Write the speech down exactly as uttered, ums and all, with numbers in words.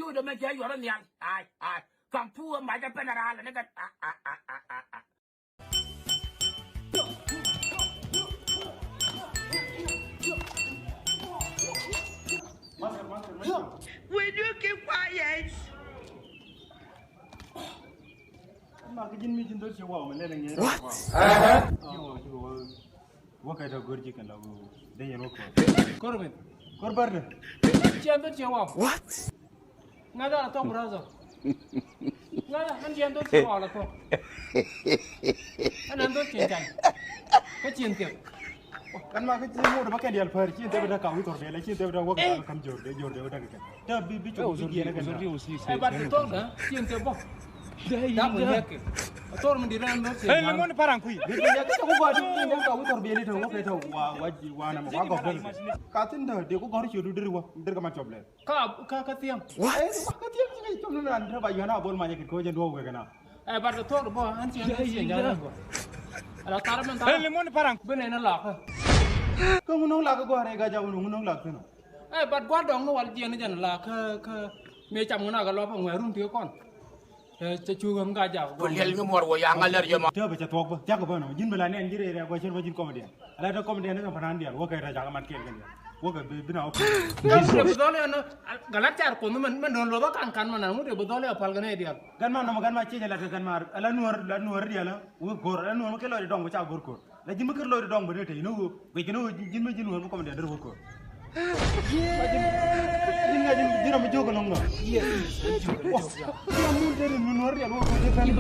Dɔmɛ cɛ yuɔr nhial. Ai, ai. Kaŋ puɔ mac ɛ pɛn a raal ni kɛ. A, a, a, a, a, a. Will you keep quiet? Ma ki jin mi jin dol ci waw ma lele nge. What? Ci waw, ci waw. Wä kɛ tɔ gör ji̱ kɛn la wä dee yɛn wä kɔr. Kɔr min. Kɔr bär dee. Ciɛn dee ciɛn waw. What? Ŋa̱th a la thɔk brother. Ŋa̱th a ɛn ciɛn dee ciɛn waw la thɔk. Ɛn ɛn dee ciɛn can. Kä ciɛn thiɛk. Kan ma kä ciɛn ŋot ba kɛn dial pär ciɛn thiɛk bä dee ka wi̱i̱ thɔr bɛl ciɛn thiɛk bä dee wä kɛ kam jor dee jor dee wä dee kɛ kɛn. Tɛ bi bi cok bi jiɛn kɛn. Ɛ bat thɔk dee ciɛn thiɛk bä. Dak mi niɛk kɛ. A thor mi di ran mi cɛ. Ɛ lemon paran kui. Di di niɛk kɛ ku gɔr di di niɛk ka wi thor biɛli tɛ wä kɛ tɛ wa wa ji wa na ma wa gɔr dɛ. Ka tin dɛ de ku gɔr ci du dir wa dir ka ma cɔb lɛ. Ka ka ka thiɛm. What? Ɛ ka thiɛm ci cɔb na ran dɛ ba yɔna bol ma nyɛ kɛ ko jɛ do wɛ kɛ na. Ɛ bat thor bɔ an ci an ci ja na bɔ. Ala tar men ta. Ɛ lemon paran. Bene na la ka. Ka ngunong la ka gɔr ɛ ga ja ngunong la ka na. Ɛ bat gɔr dɔŋ ni wal jiɛn jɛn la ka ka. Me cam nguna ka lɔ pa ŋuɛ run ti kɔn. Ɛ, cɛ cu ɣän ka jak. Ku liɛl ni muɔr wä yaŋ a lɛr yɛ ma. Tëë bɛ cɛ thuɔk bä, cak bä nɔ, ji̱n bɛ la nɛn ji̱ rɛy rɛy gua̱c cär bä ji̱n kɔmedian. Ala tɛ kɔmedian ni kɛ pa̱n an dial, wä kɛ rɛy cak man kɛɛl kɛn dial. Wä kɛ bi, bi na wä. Kɛ bi dhɔl yɛn, ɛ, gɛ la tiar kuɔnh mɛn, mɛn dɔ̱n luɔth ɛ kan kan mɛn an ŋut kɛ bi dhɔl yɛ pal kɛ nɛy dial. Gan man nɔmɔ gan ma ciec ala kɛ gan ma, ala nuɔr, ala nuɔr dial, wä go̱r, ala nuɔr mɛ kɛ lɔc dɔŋ bɛ ca go̱r ko̱r. La ji̱n mi kär lɔcdɛ dɔŋ bä ni tec ni ɣöö guic kɛ ni ɣöö ji̱n mi ji̱n wä mi kɔmedian derɛ wä kör. Ji̱n ŋa ji̱n ji̱n ram mi jiök kɛ lɔŋ nɔ. Ji̱n mun derɛ mi nuɔr rial wä kör ji̱n pɛn.